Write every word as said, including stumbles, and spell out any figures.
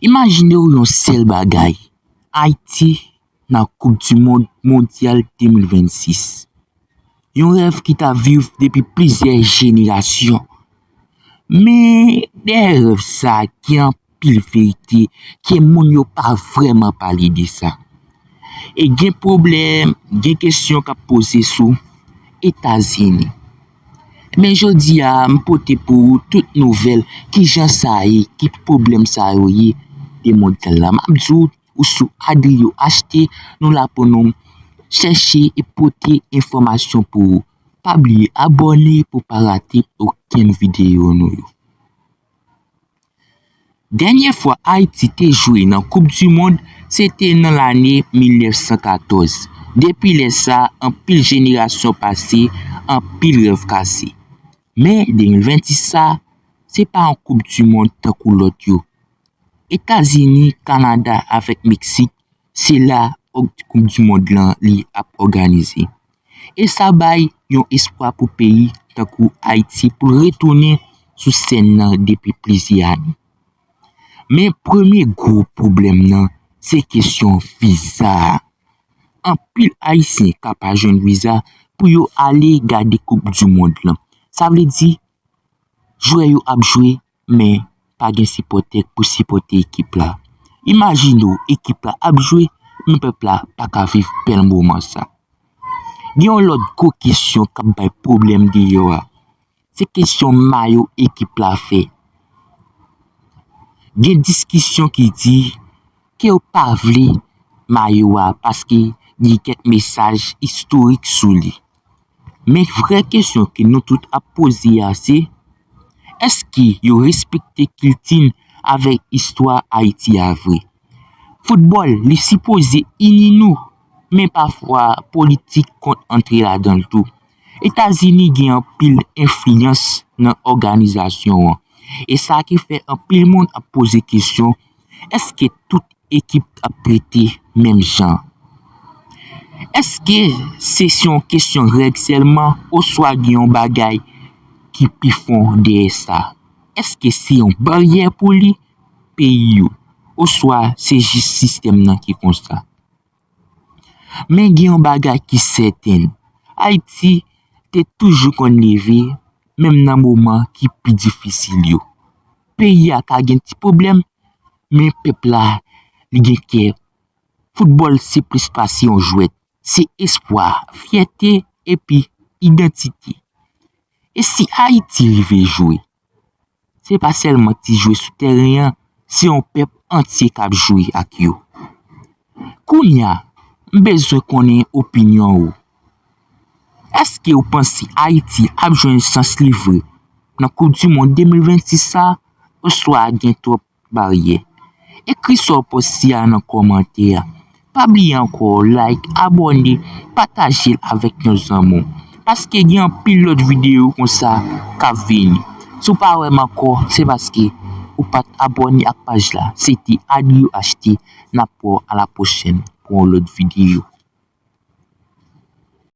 Imajine w yon sèl bagay, Ayiti nan Koup di Mond Mondyal de mil vennsis. Yon rèv ki t ap viv depi plizyè jenerasyon. Men dèyè rèv sa a, gen anpil verite ke moun yo pa vrèman pale de sa. E gen pwoblèm, gen kesyon k ap poze sou Etazini. Men jodi a, m pote pou ou tout nouvèl, kijan sa ye, ki pwoblèm sa yo ye de mondyal la. M ap di w, ou sou Adrio H T, nou la pou nou chèche e pote enfòmasyon pou ou. Pa bliye abòne pou pa rate okenn videyo nou yo. Dènyè fwa Ayiti te jwe nan Koup di Mond, se te nan lane mil nèf san katòz. Depi lè sa, anpil jenerasyon pase, anpil rèv kase. Men de mil vennsis sa, se pa yon Koup di Mond tankou lòt yo. Etazini, Kanada avèk Meksik, se la Koup di Mond lan li ap òganize. E sa bay yon espwa pou peyi tankou Ayiti pou l retounen sou sèn nan depi plizyè ane. Men premye gwo pwoblèm nan, se kesyon viza a. Anpil Ayisyen ka pa jwenn viza pou yo ale gade Koup di Mond lan. Sa vle di, jwè yo ap jwe, men pa gen sipòtè pou sipòte ekip la. Imajine w, ekip la ap jwe, men pèp la pa ka viv bèl moman sa. Gen yon lòt gwo kesyon k ap bay pwoblèm deyò a. Se kesyon mayo ekip la fè. Gen diskisyon ki di ke yo pa vle mayo a paske gen kèk mesaj istorik sou li. Men vrè kesyon ke nou tout ap poze a se, èske yo respekte kilti n avèk istwa Ayiti a vre? Foutbòl, li sipoze ini nou, men pafwa politik konn antre ladan l tou. Etazini gen anpil enfliyans nan òganizasyon an. E sa ki fè anpil moun ap poze kesyon, èske tout ekip ap trete menm jan? Èske se yon kesyon règ sèlman, oswa gen yon bagay ki pi fon dèyè sa? Èske se yon baryè pou li, peyi yo, oswa se jis sistèm nan ki konsa? Men gen yon bagay ki sèten, Ayiti te toujou konn leve, menm nan moman ki pi difisil yo. Peyi a ka gen ti pwoblèm, men pèp la, li gen kè. Foutbòl se plis pase yon jwèt, se espwa, fyète, epi idantite. E si Ayiti rive jwe, se pa sèlman ti jwe sou tèren an, se yon pèp antye k ap jwe ak yo. Kounye a, m bezwen konnen opinyon ou. Èske w panse Ayiti ap jwenn chans li vre nan Koup di Mond de mil vennsis sa, oswa gen twòp baryè? Ekri sa w panse a nan kòmantè a. Pa bliye ankò, like, abòne, pataje l avèk yon zanmi w. Paske gen anpil lòt videyo konsa k ap vini. Si w pa wè m ankò, se paske ou pa t abòne ak paj la. Se te Adrio H T, n ap wè w a la pwochèn pou yon lòt videyo.